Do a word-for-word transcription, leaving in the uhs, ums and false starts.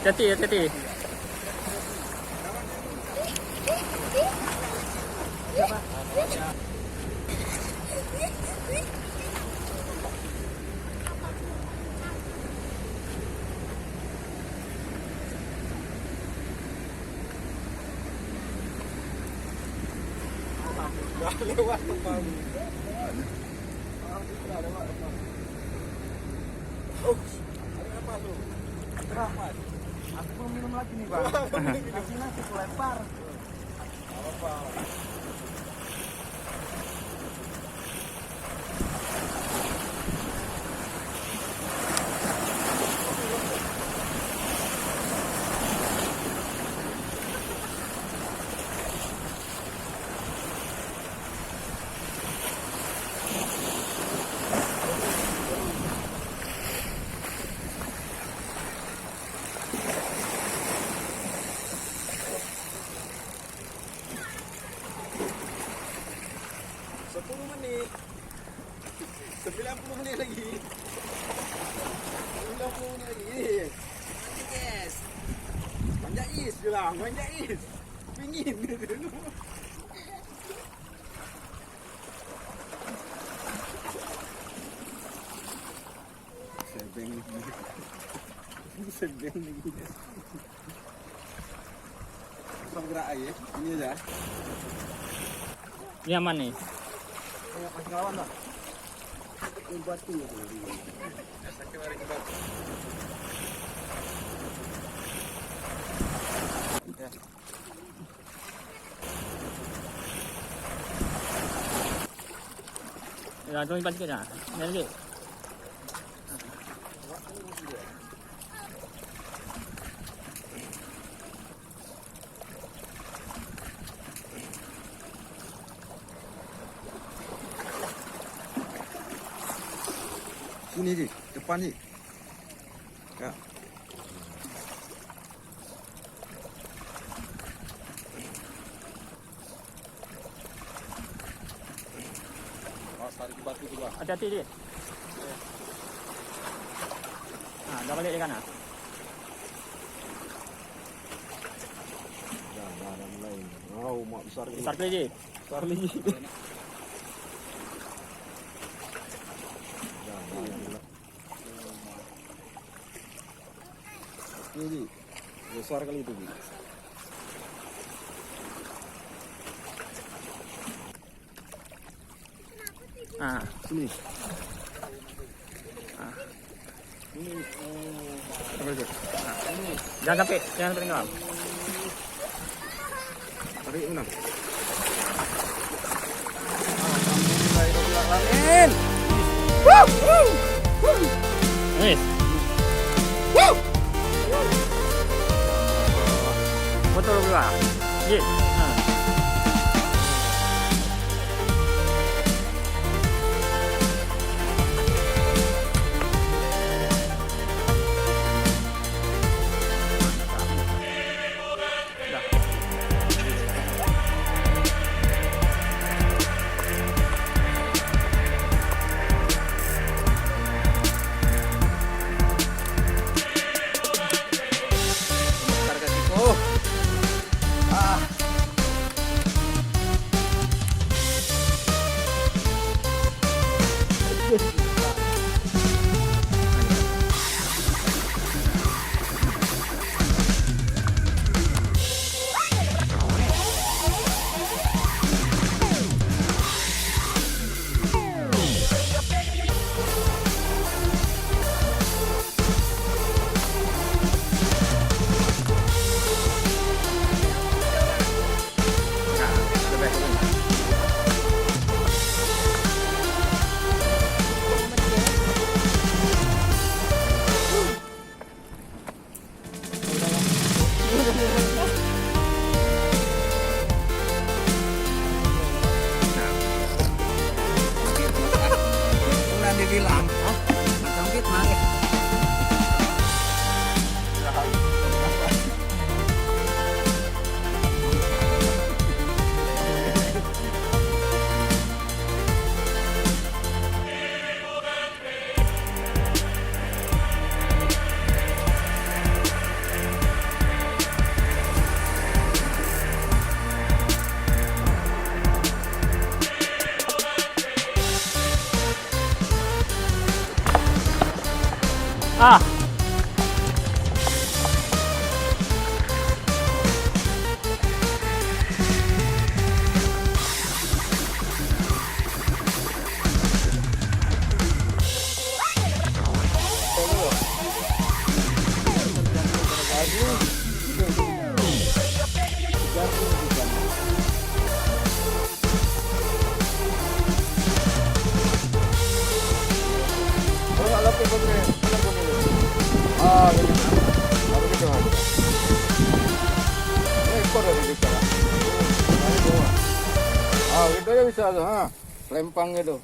Hati-hati, hati-hati. Dah lewat tempat. Dah lewat tempat. Oh, ada apa tu? Ada apa? Aku belum minum lagi nih, Bang. Nasi, nasi, aku lempar. Sepuluh menit. Sembilan puluh menit lagi. Sembilan puluh menit lagi. Yes. Panjat is je lah, panjat is. Pingin. Sebeng lagi. Sebeng lagi. Langsung gerak aja. Ini aja. Ini aman nih. Ini masih lawan dah. Ini batu tu. Ya. Ya, tu lipat sikit dah. Ni lagi. Sini, Ji. Depan, Ji. Ya. Awas, tarik batu tu, Bang. Hati-hati, Ji. Ah, dah balik di kanan. Dah, dah, dah mulai. Wow, mak besar ni. Besar tu, Ji. Besar ni. Dah, dah, dah mulai. Ni, Ji. Besar kali tu, Ji. Ah. Sini. Ah. Ini, oh. Apa itu? Ah. Jangan sampai, jangan sampai tenggelam. Tarik mana? Alhamdulillahirabbil alamin. Wuh, wuh, wuh. Wis. Wuh. Betul juga. Ye. Ha. Harga siko. Ah. Ah. Ah, gitu. Ah, gitu. Ah, gitu ya bisa tu, ha. Lempang gitu.